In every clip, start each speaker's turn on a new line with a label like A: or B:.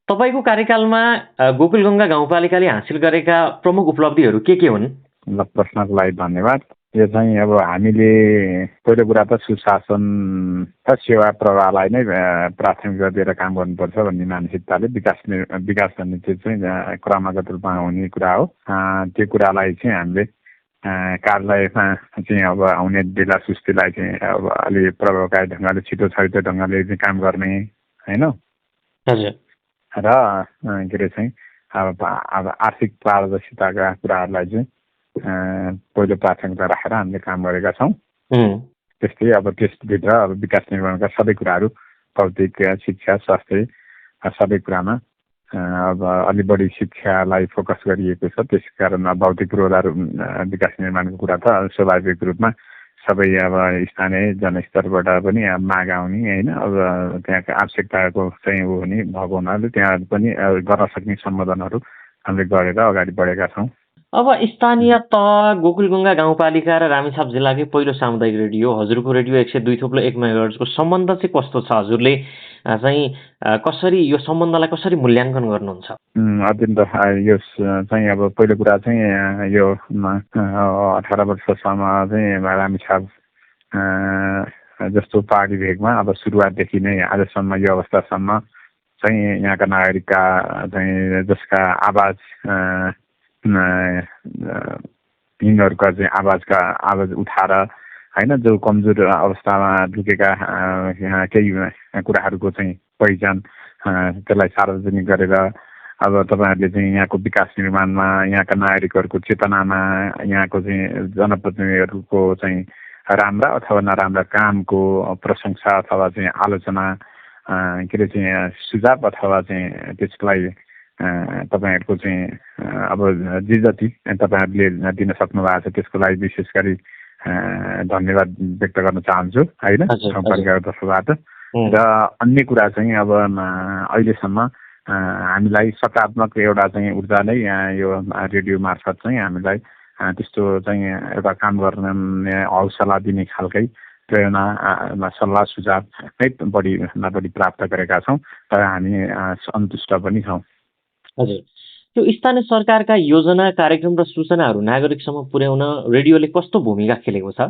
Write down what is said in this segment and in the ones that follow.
A: तपाईँको कार्यकालमा गोकुलगङ्गा गाउँपालिकाले हासिल गरेका प्रमुख उपलब्धिहरू के हुन्?
B: ल, प्रश्नको लागि धन्यवाद। यो चाहिँ अब हामीले पहिलो कुरा त सुशासन र सेवा प्रवाहलाई नै प्राथमिकता दिएर काम गर्नुपर्छ भन्ने मानसिकताले विकास भन्ने चिज चाहिँ क्रमागत रूपमा हुने कुरा हो। त्यो कुरालाई चाहिँ हामीले कार्यालयमा चाहिँ अब आउने बेला सुस्तीलाई चाहिँ अब अलि प्रभावकारी ढङ्गले छिटो छरितो ढङ्गले चाहिँ काम गर्ने होइन। र के अरे चाहिँ अब आर्थिक पारदर्शिताका कुराहरूलाई चाहिँ पहिलो प्राथमिकता राखेर हामीले काम गरेका छौँ। त्यस्तै अब त्यसभित्र अब विकास निर्माणका सबै कुराहरू भौतिक शिक्षा स्वास्थ्य सबै कुरामा अब अलि बढी शिक्षालाई फोकस गरिएको छ। त्यस कारण भौतिक पूर्वाधार विकास निर्माणको कुरा त स्वाभाविक रूपमा सबै अब स्थानीय जनस्तरबाट पनि माग आउने होइन। अब त्यहाँको आवश्यकताको चाहिँ ऊ हुने भएको हुनाले त्यहाँ पनि गर्न सक्ने सम्बोधनहरू हामीले गरेर अगाडि बढेका छौँ।
A: अब स्थानीय तह गोकुलगङ्गा गाउँपालिका र रामेछाप जिल्लाकै पहिलो सामुदायिक रेडियो हजुरको रेडियो 102.1 मेगाहर्जको सम्बन्ध चाहिँ कस्तो छ? हजुरले चाहिँ कसरी यो सम्बन्धलाई कसरी मूल्याङ्कन गर्नुहुन्छ?
B: अत्यन्त यो चाहिँ अब पहिलो कुरा चाहिँ यो 18 वर्षसम्म चाहिँ रामेछाप जस्तो पहाडी भेगमा अब सुरुवातदेखि नै आजसम्म यो अवस्थासम्म चाहिँ यहाँका नागरिकका चाहिँ जसका आवाज यिनीहरूका चाहिँ आवाज उठाएर होइन, जो कमजोर अवस्थामा ढुकेका केही कुराहरूको चाहिँ पहिचान त्यसलाई सार्वजनिक गरेर अब तपाईँहरूले चाहिँ यहाँको विकास निर्माणमा यहाँका नागरिकहरूको चेतनामा यहाँको चाहिँ जनप्रतिनिधिहरूको चाहिँ राम्रा अथवा नराम्रा कामको प्रशंसा अथवा चाहिँ आलोचना के अरे चाहिँ सुझाव अथवा चाहिँ त्यसलाई तपाईँहरूको चाहिँ अब जे जति तपाईँहरूले दिन सक्नु भएको छ त्यसको लागि विशेष गरी धन्यवाद व्यक्त गर्न चाहन्छु होइन गाउँपालिकाको तर्फबाट। र अन्य कुरा चाहिँ अब अहिलेसम्म हामीलाई सकारात्मक एउटा चाहिँ ऊर्जा नै यो रेडियो मार्फत चाहिँ हामीलाई त्यस्तो चाहिँ एउटा काम गर्ने हौसला दिने खालकै प्रेरणा सल्लाह सुझाव नै बढी प्राप्त गरेका छौँ र हामी सन्तुष्ट पनि छौँ।
A: हजुर, यो स्थानीय सरकारका योजना कार्यक्रम र सूचनाहरू नागरिकसम्म पुर्याउन रेडियोले कस्तो भूमिका खेलेको छ?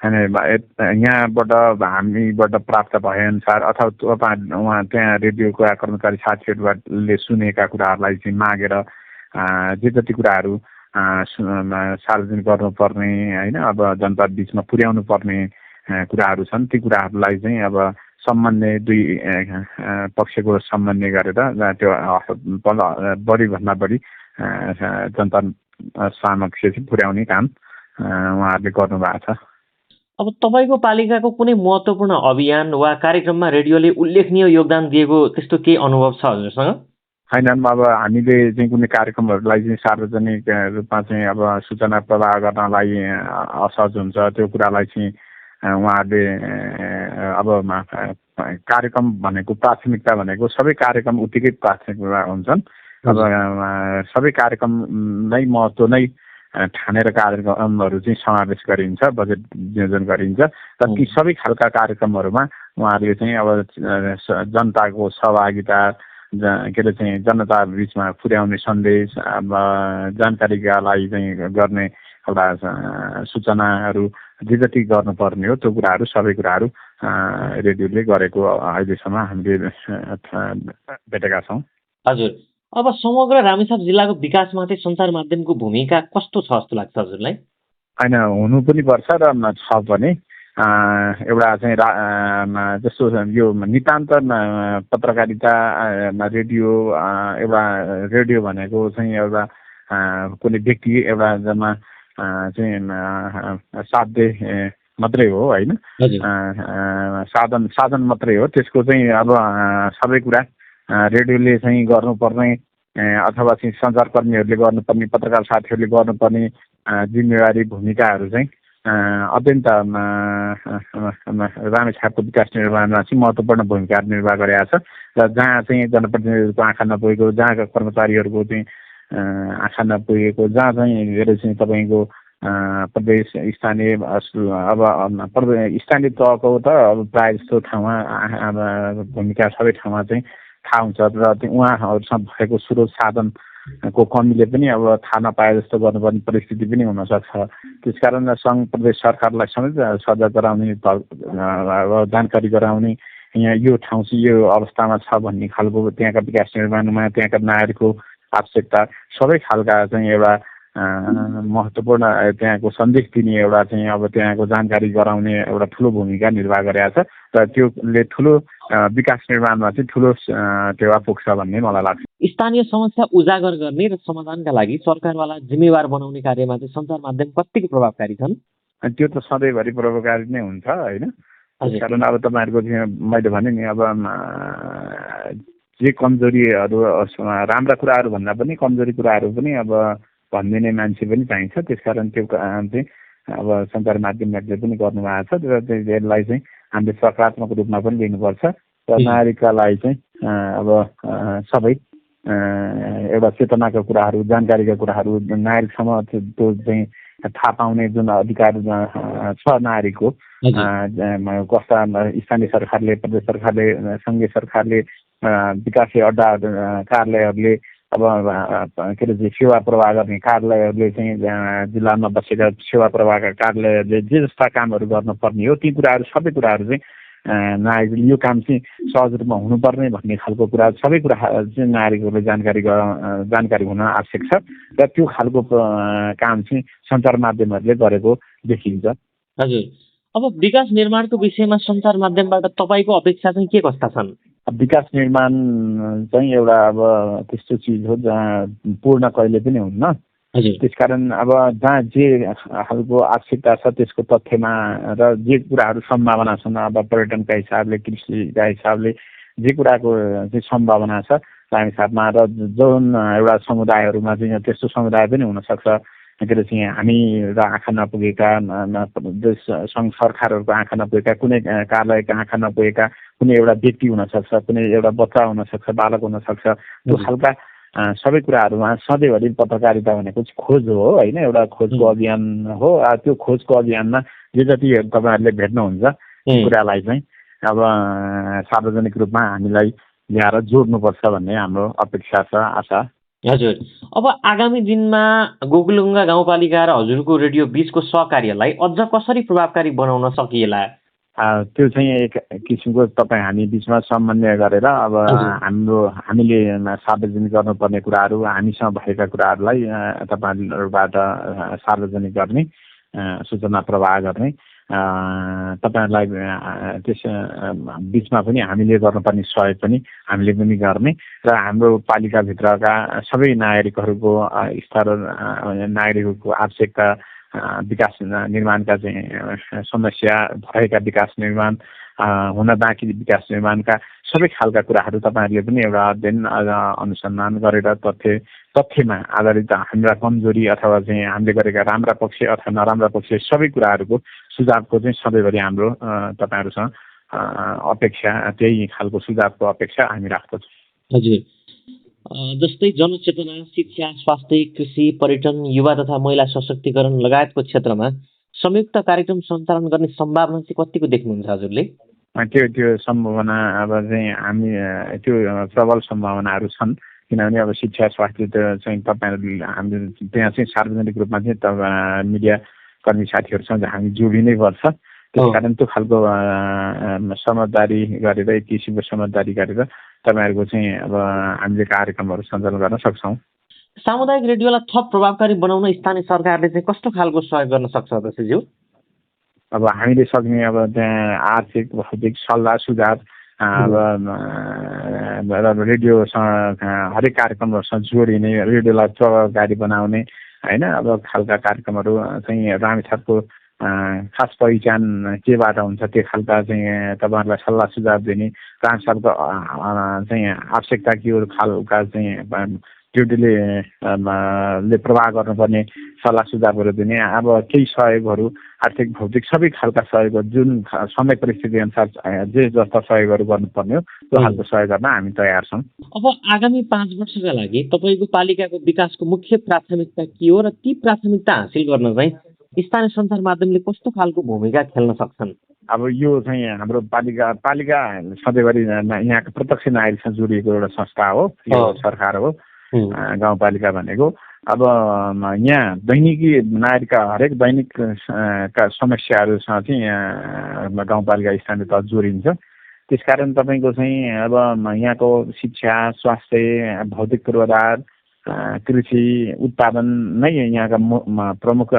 B: यहाँबाट हामीबाट प्राप्त भएअनुसार अथवा उहाँ त्यहाँ रेडियोका कर्मचारी साथीहरूले सुनेका कुराहरूलाई चाहिँ मागेर जे जति कुराहरू सार्वजनिक गर्नुपर्ने होइन, अब जनता बिचमा पुर्याउनु पर्ने कुराहरू छन् ती कुराहरूलाई चाहिँ अब समन्वय दुई पक्षको समन्वय गरेर त्यो बढीभन्दा बढी जनता समक्ष पुर्याउने काम उहाँहरूले गर्नुभएको छ।
A: अब तपाईँको पालिकाको कुनै महत्त्वपूर्ण अभियान वा कार्यक्रममा रेडियोले उल्लेखनीय योगदान दिएको त्यस्तो केही अनुभव छ हजुरसँग?
B: होइन, अब हामीले चाहिँ कुनै कार्यक्रमहरूलाई चाहिँ सार्वजनिक रूपमा चाहिँ अब सूचना प्रवाह गर्नलाई असहज हुन्छ। त्यो कुरालाई चाहिँ उहाँहरूले अब कार्यक्रम भनेको प्राथमिकता भनेको सबै कार्यक्रम उत्तिकै प्राथमिकता हुन्छन्। अब सबै कार्यक्रम नै महत्त्व नै ठानेर कार्यक्रमहरू चाहिँ समावेश गरिन्छ, बजेट नियोजन गरिन्छ र ती सबै खालका कार्यक्रमहरूमा उहाँहरूले चाहिँ अब जनताको सहभागिता के अरे चाहिँ जनता बिचमा पुर्याउने सन्देश अब जानकारीका लागि चाहिँ गर्ने एउटा सूचनाहरू जे जति गर्नुपर्ने हो त्यो कुराहरू सबै कुराहरू रेडियोले गरेको अहिलेसम्म हामीले भेटेका छौँ।
A: हजुर, अब समग्र रामेछाप जिल्लाको विकासमा चाहिँ सञ्चार माध्यमको भूमिका कस्तो छ जस्तो लाग्छ हजुरलाई?
B: होइन, हुनु पनि पर्छ र छ पनि। एउटा चाहिँ जस्तो यो नितान्त पत्रकारिता रेडियो एउटा रेडियो भनेको चाहिँ एउटा कुनै व्यक्ति एउटा जम्मा चाहिँ साध्य मात्रै हो होइन, साधन मात्रै हो। त्यसको चाहिँ अब सबै कुरा रेडियोले चाहिँ गर्नुपर्ने अथवा चाहिँ सञ्चारकर्मीहरूले गर्नुपर्ने पत्रकार साथीहरूले गर्नुपर्ने जिम्मेवारी भूमिकाहरू चाहिँ अत्यन्त रामेछापको विकास निर्माणमा चाहिँ महत्त्वपूर्ण भूमिका निर्वाह गरेका छ। र जहाँ चाहिँ जनप्रतिनिधिहरूको आँखा नपुगेको, जहाँका कर्मचारीहरूको चाहिँ आँखा नपुगेको, जहाँ चाहिँ धेरै चाहिँ तपाईँको प्रदेश स्थानीय अब स्थानीय तहको त अब प्रायः जस्तो ठाउँमा भूमिका सबै ठाउँमा चाहिँ थाहा हुन्छ र उहाँहरूसँग भएको स्रोत साधनको कमीले पनि अब थाहा नपाए जस्तो गर्नुपर्ने परिस्थिति पनि हुनसक्छ। त्यसकारण सङ्घ प्रदेश सरकारलाई समेत सजग गराउने जानकारी गराउने यहाँ यो ठाउँ चाहिँ यो अवस्थामा छ भन्ने खालको त्यहाँका विकास निर्माणमा त्यहाँका नागरिकको आवश्यकता सबै खालका चाहिँ एउटा महत्त्वपूर्ण त्यहाँको सन्देश दिने एउटा चाहिँ अब त्यहाँको जानकारी गराउने एउटा ठुलो भूमिका निर्वाह गरेको छ र त्योले ठुलो विकास निर्माणमा चाहिँ ठुलो टेवा पुग्छ भन्ने मलाई लाग्छ।
A: स्थानीय समस्या उजागर गर्ने र समाधानका लागि सरकारवाला जिम्मेवार बनाउने कार्यमा चाहिँ सञ्चार माध्यम कतिको प्रभावकारी छन्?
B: त्यो त सधैँभरि प्रभावकारी नै हुन्छ होइन। त्यसकारण अब तपाईँहरूको मैले भने नि अब जे कमजोरीहरू राम्रा कुराहरू भन्दा पनि कमजोरी कुराहरू पनि अब भनिदिने मान्छे पनि चाहिन्छ। त्यसकारण त्यो चाहिँ अब सञ्चार माध्यमहरूले पनि गर्नुभएको छ र त्यसलाई चाहिँ हामीले सकारात्मक रूपमा पनि लिनुपर्छ र नागरिकका लागि चाहिँ अब सबै एउटा चेतनाका कुराहरू जानकारीका कुराहरू नागरिकसम्म त्यो चाहिँ थाहा पाउने जुन अधिकार छ नागरिकको कस्ता स्थानीय सरकारले प्रदेश सरकारले सङ्घीय सरकारले विकासे अड्डा कार्यालयहरूले अब के अरे सेवा प्रवाह गर्ने कार्यालयहरूले चाहिँ जिल्लामा बसेका सेवा प्रवाहका कार्यालयहरूले जे जस्ता कामहरू गर्नुपर्ने हो ती कुराहरू सबै कुराहरू चाहिँ नागरिकले यो काम चाहिँ सहज रूपमा हुनुपर्ने भन्ने खालको कुरा सबै कुरा चाहिँ नागरिकहरूले जानकारी हुन आवश्यक छ र त्यो खालको काम चाहिँ सञ्चार माध्यमहरूले गरेको देखिन्छ।
A: हजुर, अब विकास निर्माणको विषयमा सञ्चार माध्यमबाट तपाईँको अपेक्षा चाहिँ के कस्ता छन्?
B: विकास निर्माण चाहिँ एउटा अब त्यस्तो चिज हो जहाँ पूर्ण कहिले पनि हुन्न। त्यसकारण अब जहाँ जे खालको आवश्यकता छ त्यसको तथ्यमा र जे कुराहरू सम्भावना छन् अब पर्यटनका हिसाबले कृषिका हिसाबले जे कुराको चाहिँ सम्भावना छ त्यहाँ हिसाबमा र जुन एउटा समुदायहरूमा चाहिँ त्यस्तो समुदाय पनि हुनसक्छ के अरे चाहिँ हामी र आँखा नपुगेका सङ्घ सरकारहरूको आँखा नपुगेका कुनै कार्यालयका आँखा नपुगेका कुनै एउटा व्यक्ति हुनसक्छ कुनै एउटा बच्चा हुनसक्छ बालक हुनसक्छ त्यो खालका सबै कुराहरूमा सधैँभरि पत्रकारिता भनेको चाहिँ खोज हो होइन एउटा खोजको अभियान हो। त्यो खोजको अभियानमा जे जति तपाईँहरूले भेट्नुहुन्छ कुरालाई चाहिँ अब सार्वजनिक रूपमा हामीलाई ल्याएर जोड्नुपर्छ भन्ने हाम्रो अपेक्षा छ आशा।
A: हजुर, अब आगामी दिनमा गोकुलगङ्गा गाउँपालिका र हजुरको रेडियो बिचको सहकार्यलाई अझ कसरी प्रभावकारी बनाउन सकिएला?
B: त्यो चाहिँ एक किसिमको तपाईँ हामी बिचमा समन्वय गरेर अब हामीले सार्वजनिक गर्नुपर्ने कुराहरू हामीसँग भएका कुराहरूलाई तपाईँहरूबाट सार्वजनिक गर्ने सूचना प्रवाह गर्ने तपाईँहरूलाई त्यस बिचमा पनि हामीले गर्नुपर्ने सहयोग पनि हामीले पनि गर्ने र हाम्रो पालिकाभित्रका सबै नागरिकहरूको स्तर नागरिकहरूको आवश्यकता विकास निर्माणका चाहिँ समस्या भएका विकास निर्माण हुन बाँकी विकास निर्माणका सबै खालका कुराहरू तपाईँहरूले पनि एउटा अध्ययन अनुसन्धान गरेर तथ्यमा आधारित हाम्रा कमजोरी अथवा चाहिँ हामीले गरेका राम्रा पक्ष अथवा नराम्रा पक्ष सबै कुराहरूको सुझावको चाहिँ सधैँभरि हाम्रो तपाईँहरूसँग अपेक्षा त्यही खालको सुझावको अपेक्षा हामी राख्दछौँ।
A: हजुर, जस्तै जनचेतना शिक्षा स्वास्थ्य कृषि पर्यटन युवा तथा महिला सशक्तिकरण लगायतको क्षेत्रमा संयुक्त कार्यक्रम सञ्चालन गर्ने सम्भावना चाहिँ कतिको देख्नुहुन्छ हजुरले?
B: त्यो सम्भावना अब चाहिँ हामी त्यो प्रबल सम्भावनाहरू छन् किनभने अब शिक्षा स्वास्थ्य चाहिँ तपाईँहरूले हामीले त्यहाँ चाहिँ सार्वजनिक रूपमा चाहिँ मिडिया कर्मी साथीहरूसँग हामी जोडिनै पर्छ। त्यसकारण त्यो खालको समझदारी गरेर एक किसिमको समझदारी गरेर तपाईँहरूको चाहिँ अब हामीले कार्यक्रमहरू सञ्चालन गर्न सक्छौँ।
A: सामुदायिक रेडियोलाई थप प्रभावकारी बनाउन स्थानीय सरकारले चाहिँ कस्तो खालको सहयोग गर्न सक्छ अध्यक्षज्यू?
B: अब हामीले सक्ने अब त्यहाँ आर्थिक भौतिक सल्लाह सुझाव अब रेडियोसँग हरेक कार्यक्रमहरूसँग जोडिने रेडियोलाई प्रभावकारी बनाउने होइन अब खालका कार्यक्रमहरू चाहिँ रामेछापको खास पहिचान केबाट हुन्छ त्यो खालका चाहिँ तपाईँहरूलाई सल्लाह सुझाव दिने रामेछापको चाहिँ आवश्यकता के हो खालका चाहिँ ड्युटीले प्रवाह गर्नुपर्ने सल्लाह सुझावहरू दिने अब केही सहयोगहरू आर्थिक भौतिक सबै खालका सहयोगहरू जुन समय परिस्थिति अनुसार जे जस्ता सहयोगहरू गर्नुपर्ने हो त्यो खालको सहयोग गर्न हामी तयार छौँ।
A: अब आगामी 5 वर्षका लागि तपाईँको पालिकाको विकासको मुख्य प्राथमिकता के हो र ती प्राथमिकता हासिल गर्न चाहिँ स्थानीय सञ्चार माध्यमले कस्तो खालको भूमिका खेल्न सक्छन्?
B: अब यो चाहिँ हाम्रो पालिका सधैँभरि यहाँको प्रत्यक्ष नागरिकसँग जोडिएको एउटा संस्था हो, यो सरकार हो गाउँपालिका भनेको। अब यहाँ दैनिकी नागरिकका हरेक दैनिक का समस्याहरूसँग चाहिँ गाउँपालिका स्थानीय तह जोडिन्छ। त्यसकारण तपाईँको चाहिँ अब यहाँको शिक्षा, स्वास्थ्य, भौतिक पूर्वाधार, कृषि उत्पादन नै यहाँका प्रमुख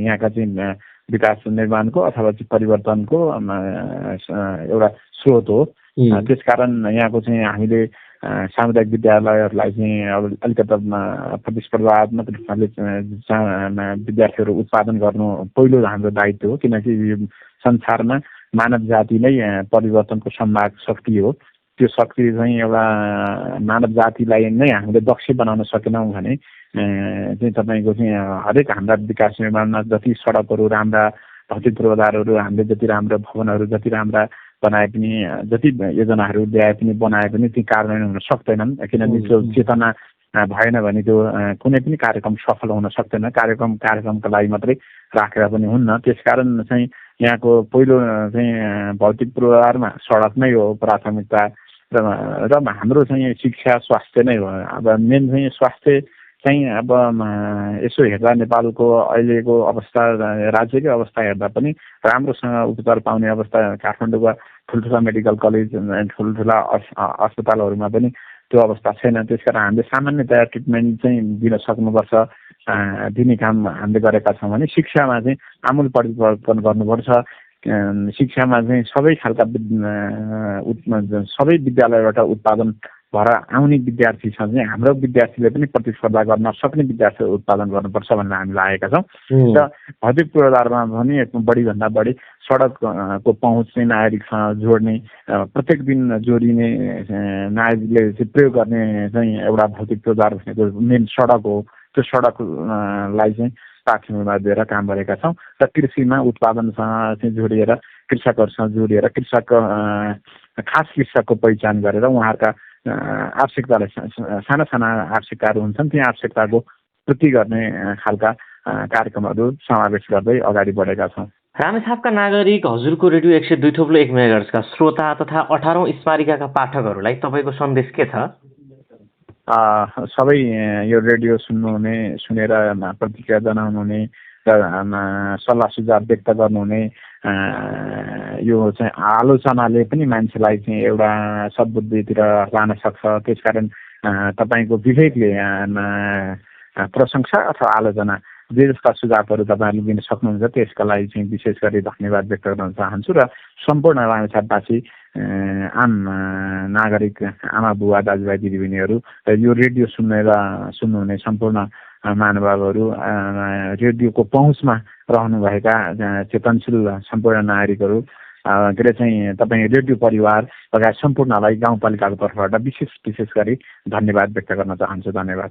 B: यहाँका चाहिँ विकास निर्माणको अथवा चाहिँ परिवर्तनको एउटा स्रोत हो। त्यसकारण यहाँको चाहिँ हामीले सामुदायिक विद्यालयहरूलाई चाहिँ अब अलिकति प्रतिस्पर्धात्मक रूपले विद्यार्थीहरू उत्पादन गर्नु पहिलो हाम्रो दायित्व हो, किनकि यो संसारमा मानव जाति नै परिवर्तनको सम्भाग शक्ति हो। त्यो शक्ति चाहिँ एउटा मानव जातिलाई नै हामीले दक्ष बनाउन सकेनौँ भने चाहिँ तपाईँको चाहिँ हरेक हाम्रा विकास निर्माणमा जति सडकहरू राम्रा, भौतिक पूर्वाधारहरू हामीले जति राम्रा भवनहरू जति राम्रा बनाए पनि, जति योजनाहरू ल्याए पनि बनाए पनि ती कार्यान्वयन हुन सक्दैनन्, किनभने त्यो चेतना भएन भने त्यो कुनै पनि कार्यक्रम सफल हुन सक्दैन। कार्यक्रमका लागि मात्रै राखेर पनि हुन्न। त्यसकारण चाहिँ यहाँको पहिलो चाहिँ भौतिक पूर्वाधारमा सडक नै हो प्राथमिकता र हाम्रो चाहिँ शिक्षा, स्वास्थ्य नै हो। अब मेन चाहिँ स्वास्थ्य चाहिँ अब यसो हेर्दा नेपालको अहिलेको अवस्था, राज्यकै अवस्था हेर्दा पनि राम्रोसँग उपचार पाउने अवस्था काठमाडौँका ठुल्ठुला मेडिकल कलेज, ठुल्ठुला अस्पतालहरूमा पनि त्यो अवस्था छैन। त्यसकारण हामीले सामान्यतया ट्रिटमेन्ट चाहिँ दिन सक्नुपर्छ, दिने काम हामीले गरेका छौँ भने शिक्षामा चाहिँ आमूल परिवर्तन गर्नुपर्छ। शिक्षामा चाहिँ सबै खालका सबै विद्यालयबाट उत्पादन भएर आउने विद्यार्थीसँग चाहिँ हाम्रो विद्यार्थीले पनि प्रतिस्पर्धा गर्न सक्ने विद्यार्थी उत्पादन गर्नुपर्छ भनेर हामी लागेका छौँ। र भौतिक पूर्वाधारमा पनि बढीभन्दा बढी सडकको पहुँच चाहिँ नागरिकसँग जोड्ने, प्रत्येक दिन जोडिने, नागरिकले चाहिँ प्रयोग गर्ने चाहिँ एउटा भौतिक पूर्वाधार भनेको मेन सडक हो। त्यो सडकलाई चाहिँ प्राथमिकता दिएर काम गरेका छौँ। र कृषिमा उत्पादनसँग चाहिँ जोडिएर, कृषकहरूसँग जोडिएर खास कृषकको पहिचान गरेर उहाँहरूका आवश्यकतालाई साना साना आवश्यकताहरू हुन्छन्, ती आवश्यकताको पूर्ति गर्ने खालका कार्यक्रमहरू समावेश गर्दै अगाडि बढेका छौँ।
A: रामेछापका नागरिक, हजुरको रेडियो 102.1 मेगाहर्जका श्रोता तथा 18औं स्मारिकाका पाठकहरूलाई तपाईँको सन्देश के छ?
B: सबै यो रेडियो सुन्नुहुने, सुनेर प्रतिक्रिया जनाउनुहुने र सल्लाह सुझाव व्यक्त गर्नुहुने यो चाहिँ आलोचनाले पनि मान्छेलाई चाहिँ एउटा सद्बुद्धितिर लान सक्छ। त्यसकारण तपाईँको विवेकले प्रशंसा अथवा आलोचना जे जस्ता सुझावहरू तपाईँहरूले दिन सक्नुहुन्छ त्यसका लागि चाहिँ विशेष गरी धन्यवाद व्यक्त गर्न चाहन्छु। र सम्पूर्ण रामेछापवासी आम नागरिक, आमा बुवा, दाजुभाइ, दिदीबहिनीहरू र यो रेडियो सुन्नुहुने सम्पूर्ण महानुभावहरू, रेडियोको पहुँचमा रहनुभएका चेतनशील सम्पूर्ण नागरिकहरू के अरे चाहिँ तपाईँ रेडियो परिवार लगायत सम्पूर्णलाई गाउँपालिकाको तर्फबाट विशेष गरी धन्यवाद व्यक्त गर्न चाहन्छु। धन्यवाद।